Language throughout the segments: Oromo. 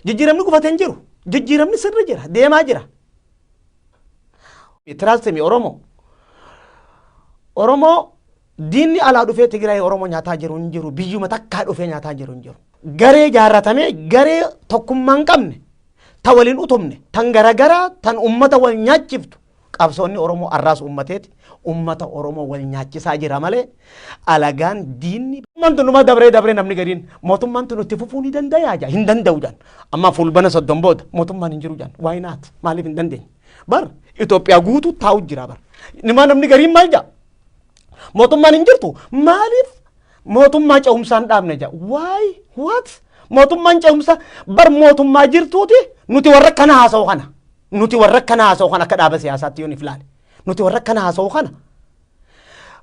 Jijjiiramni gufatee hin jiru. Jijjiiramni sirri jira. Deemaa jira. Trust me, Oromoo. Oromoo diinni alaa dhufee Tigraay Oromoo nyaataa jiru hin jiru. Biyyuma takkaa dhufee nyaataa jiru hin jiru. Garee jaarratamee, garee tokkummaa hin qabne, ta waliin utumne, tan garagaraa, tan ummata wal nyaachiftu qabsoonni Oromoo arraas ummateeti ummata Oromoo wal nyaachisaa jira malee alagaan diinni. Mootummaan tun numa dabree dabree namni gariin mootummaan tun itti fufuu ni dandayaa jaa, hin danda'u jaan. Amma Fulbana 30 booda mootummaan hin jiru jaan. Why not? Maaliif hin dandeenye? Bar Itoophiyaa guutuu taa'u jira bar. Nima namni gariin maal jaa? Mootummaan hin jirtu, maaliif mootummaa ce'umsaa hin dhaabne jaa. Why? What? Mootummaan ce'umsaa bar mootummaa jirtuuti. Nuti warra kana haasa'u kana. Nuti warra kana haasa'u kana akka dhaaba siyaasaatti yoon if ilaale. Nuti warra kana haasa'u kana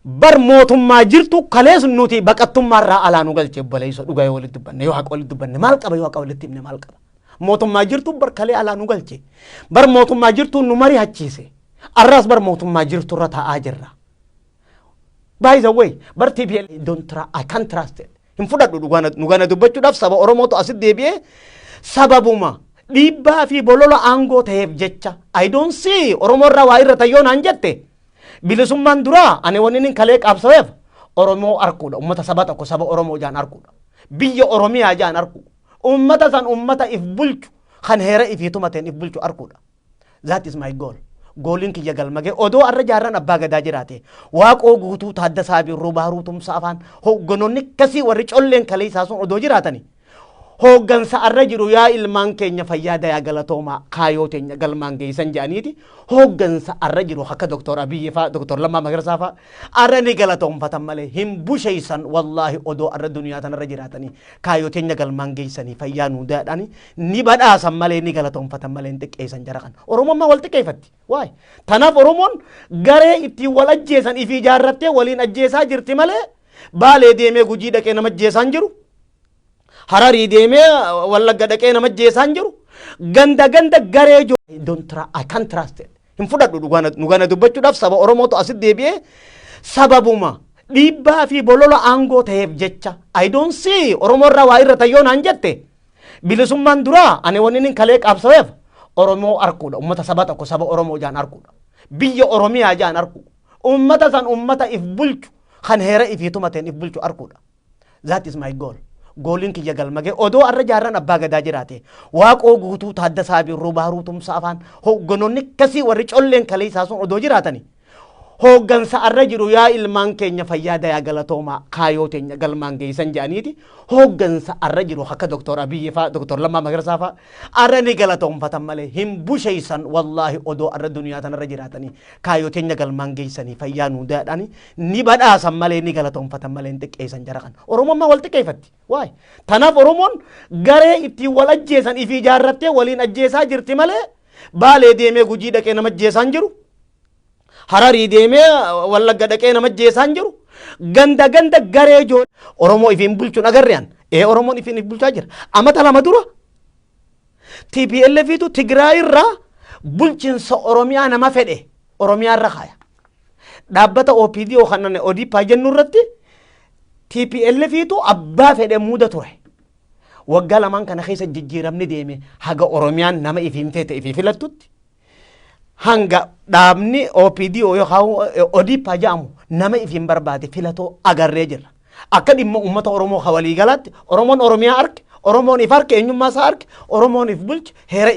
bar mootummaa jirtu kalees nuti baqattummaa irraa alaa nu galche. Obboleessa, dhugaa yoo walitti dubbanne, yoo haqa walitti dubbanne maal qaba? Yoo haqa walitti himne maal qaba? Mootummaa jirtu bar kalee alaa nu galche. Bar mootummaa jirtu nu mari'achiise. Arraas bar mootummaa jirtu irra taa'aa jirra. By the way, bar TPL don't try, I can't trust it. Hin fudhadhu. Dhugaa dubbachuudhaaf saba Oromootu asitti deebi'ee sababuma dhiibbaa fi bolola aangoo ta'eef jecha I don't see Oromoo irraa waa irra tayyoo naan jette. Bilisummaan duraa ani wanni inni kalee qabsaweef Oromoo arkuudha. Ummata saba tokko, saba Oromoo jaan arkuudha. Biyya Oromiyaa jaan arku. Ummata san ummata if bulchu, kan heera ifii tumateen if bulchu arkuudha. That is my goal. Goaliin kiyya galmagee odoo arra jaarran abbaa gadaa jiraate, Waaqoo Guutuu, Taaddasaa Birruu, Baaruu Tumsaa afaan hoogganoonni akkasii warri colleen kalee isaa sun odoo jiraatani, hooggansa arra jiru "Yaa ilmaan keenya, fayyaa dayaa, galatoomaa, kaayoo teenya galmaan geessan" jedhaniiti hooggansa arra jiru akka Doktor Abiyyi faa, Doktor Lammaa Magarsaa faa arra ni galatoomfatan malee hin busheessan. Wallaahi, odoo arra duniyaa tanarra jiraatanii kaayoo teenya galmaan geessanii, fayyaa nuu daadhani ni badhaasan malee, ni galatoomfatan malee hin xiqqeessan jara kana. Oromoon maa wal xiqqeeffatti? Waay, tanaaf Oromoon garee ittiin wal ajjeesan ifii ijaarrattee waliin ajjeesaa jirti malee Baalee deemee Gujii dhaqee nama ajjeesaan jiru. Hararii deemee Wallagga dhaqee nama ajjeesaan jiru. Ganda ganda garee jiru. Don't try, I can't trust it. Hin fudhadhu. Dhugaa dubbachuudhaaf saba Oromootu asitti deebi'ee sababuma dhiibbaa fi bolola aangoo ta'eef jecha I don't see Oromoo irraa waa irra tayyoo naan jette. Bilisummaan duraa ani wanni inni kalee qabsaweef Oromoo arkuudha. Ummata saba tokko, saba Oromoo jaan arkuudha. Biyya Oromiyaa jaan arku. Ummata san ummata if bulchu, kan heera ifii tumateen if bulchu arkuudha. That is my goal. Goaliin kiyya galmagee odoo arra jaarran abbaa gadaa jiraate, Waaqoo Guutuu, Taaddasaa Birruu, Baaruu Tumsaa afaan hoogganoonni akkasii warri colleen kalee isaa sun odoo jiraatani, hooggansa arra jiru "Yaa ilmaan keenya, fayyaa dayaa, galatoomaa, kaayoo teenya galmaan geessan" jedhaniiti hooggansa arra jiru akka Doktor Abiyyi faa, Doktor Lammaa Magarsaa faa arra ni galatoomfatan malee hin busheessan. Wallaahi, odoo arra duniyaa tanarra jiraatanii kaayoo teenya galmaan geessanii, fayyaa nuu daadhani ni badhaasan malee, ni galatoomfatan malee hin xiqqeessan jara kana. Oromoon maa wal xiqqeeffatti? Waay, tanaaf Oromoon garee ittiin wal ajjeesan ifii ijaarrattee waliin ajjeesaa jirti malee Baalee deemee Gujii dhaqee nama ajjeesaan jiru. Hararii deemee Wallagga dhaqee nama ajjeesaan jiru. Ganda ganda garee ijoo Oromoo ifiin bulchuun agarreen. Ee, Oromoon ifiin if bulchaa jira. Amata 2 dura TPLFitu Tigraay irraa bulchiinsa Oromiyaa nama fedhe Oromiyaa irra kaaya. Dhaabbata OPDO kan ODP jennu irratti TPLFitu abbaa fedhe muuda ture. Waggaa lamaan kana keessa jijjiiramni deeme haga Oromiyaan nama ifiin feete ifii filattutti, hanga dhaabni OPDO yookaan ODP jedhamu nama ifiin barbaade filatoo agarree jirra. Akka dhimma uummata Oromoo ka waliigalaatti Oromoon Oromiyaa arge, Oromoon if arge, eenyummaa isaa arge, Oromoon if bulche, heera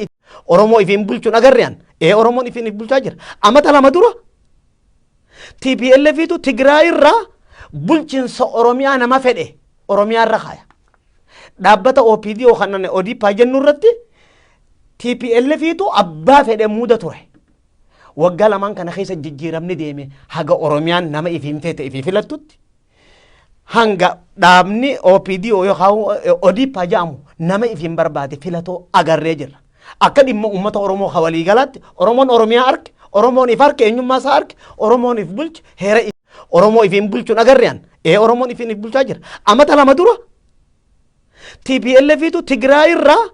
Oromoo ifiin bulchuun agarreen. Ee, Oromoon ifiin if bulchaa jira. Amata 2 dura TPLFitu Tigraay irraa bulchiinsa Oromiyaa nama fedhe Oromiyaa irra kaaya. Dhaabbata OPDO kan ODP jennu irratti TPLFitu abbaa fedhe muuda ture. Waggaa lamaan kana keessa jijjiiramni deeme haga Oromiyaan nama ifiin feete ifii filattutti, hanga dhaabni OPDO yookaan ODP jedhamu nama ifiin barbaade filatoo agarree jirra. Akka dhimma uummata Oromoo ka waliigalaatti Oromoon Oromiyaa arge, Oromoon if arge, eenyummaa isaa arge, Oromoon if bulche, heera Oromoo ifiin bulchuun agarreen. Ee, Oromoon ifiin if bulchaa jira. Amata 2 dura TPLFitu Tigraay irraa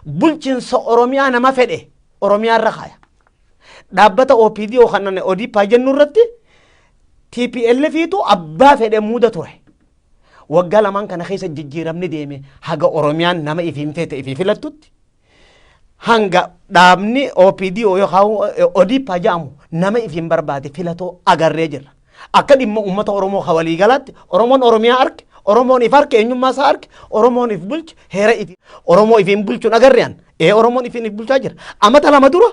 bulchiinsa Oromiyaa nama fedhe Oromiyaa irra kaaya. Dhaabbata OPDO kan ODP jennu irratti TPLFitu abbaa fedhe muuda ture. Waggaa lamaan kana keessa jijjiiramni deeme haga Oromiyaan nama ifiin feete ifii filattutti, Hanga dhaabni OPDO yookaan ODP jedhamu nama ifiin barbaade filatoo agarree jirra. Akka dhimma uummata Oromoo ka waliigalaatti, Oromoon Oromiyaa arge, Oromoon if arge, eenyummaa isaa arge, Oromoon if bulche, heera if Oromoo ifiin bulchuun agarreen. Ee, Oromoon ifiin if bulchaa jira. Amata 2 dura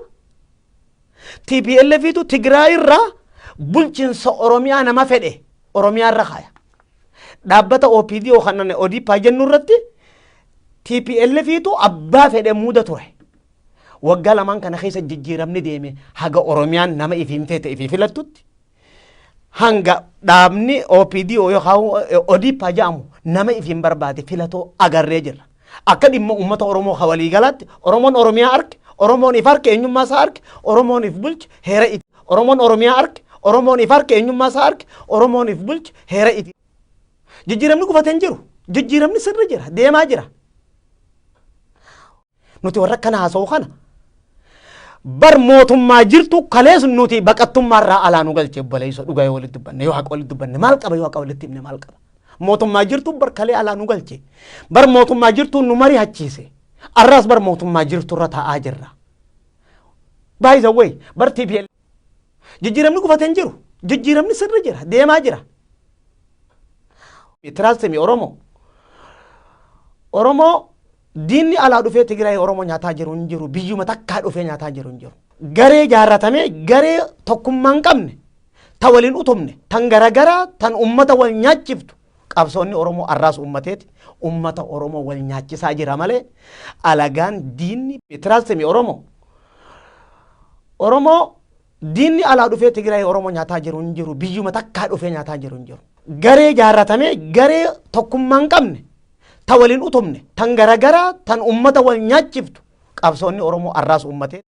TPLFitu Tigraay irraa bulchiinsa Oromiyaa nama fedhe Oromiyaa irra kaaya. Dhaabbata OPDO kan ODP jennu irratti TPLFitu abbaa fedhe muuda ture. Waggaa 2n kana keessa jijjiiramni deeme haga Oromiyaan nama ifiin feete ifii filattutti, hanga dhaabni OPDO yookaan ODP jedhamu nama ifiin barbaade filatoo agarree jirra. Akka dhimma uummata Oromoo ka waliigalaatti, Oromoon Oromiyaa arge, Oromoon if arge, eenyummaa isaa arge, Oromoon if bulche, heera if Oromoon Oromiyaa arge, Oromoon if arge, eenyummaa isaa arge, Oromoon if bulche, heera if Jijjiiramni gufatee hin jiru. Jijjiiramni sirri jira, deemaa jira. Nuti warra akkana haasa'u kana bar mootummaa jirtu kalees nuti baqattummaa irraa alaa nu galche. Obboleessa, dhugaa yoo walitti dubbanne, yoo haqa walitti dubbanne maal qaba? Yoo haqa walitti himne maal qaba? Mootummaa jirtu bar kalee alaa nu galche. Bar mootummaa jirtu nu mari'achiise. Arraas bar mootummaa jirtu irra taa'aa jirra. By the way, bar TPL jijjiiramni gufatee hin jiru. Jijjiiramni sirri jira, deemaa jira. Trust me, Oromoo. Oromoo diinni alaa dhufee Tigraay Oromoo nyaataa jiru hin jiru. Biyyuma takkaa dhufee nyaataa jiru hin jiru. Garee jaarratamee, garee tokkummaa hin qabne, ta waliin utumne, tan garagaraa, tan ummata wal nyaachiftu. Qabsoonni Oromoo arraas ummateeti ummata Oromoo wal nyaachisaa jira malee alagaan diinni. Trust me, Oromoo. Oromoo diinni alaa dhufee Tigraay Oromoo nyaataa jiru hin jiru. Biyyuma takkaa dhufee nyaataa jiru hin jiru. Garee jaarratamee, garee tokkummaa hin qabne, ta waliin utumne, tan garagaraa, tan ummata wal nyaachiftu. Qabsoonni Oromoo arraas ummatee.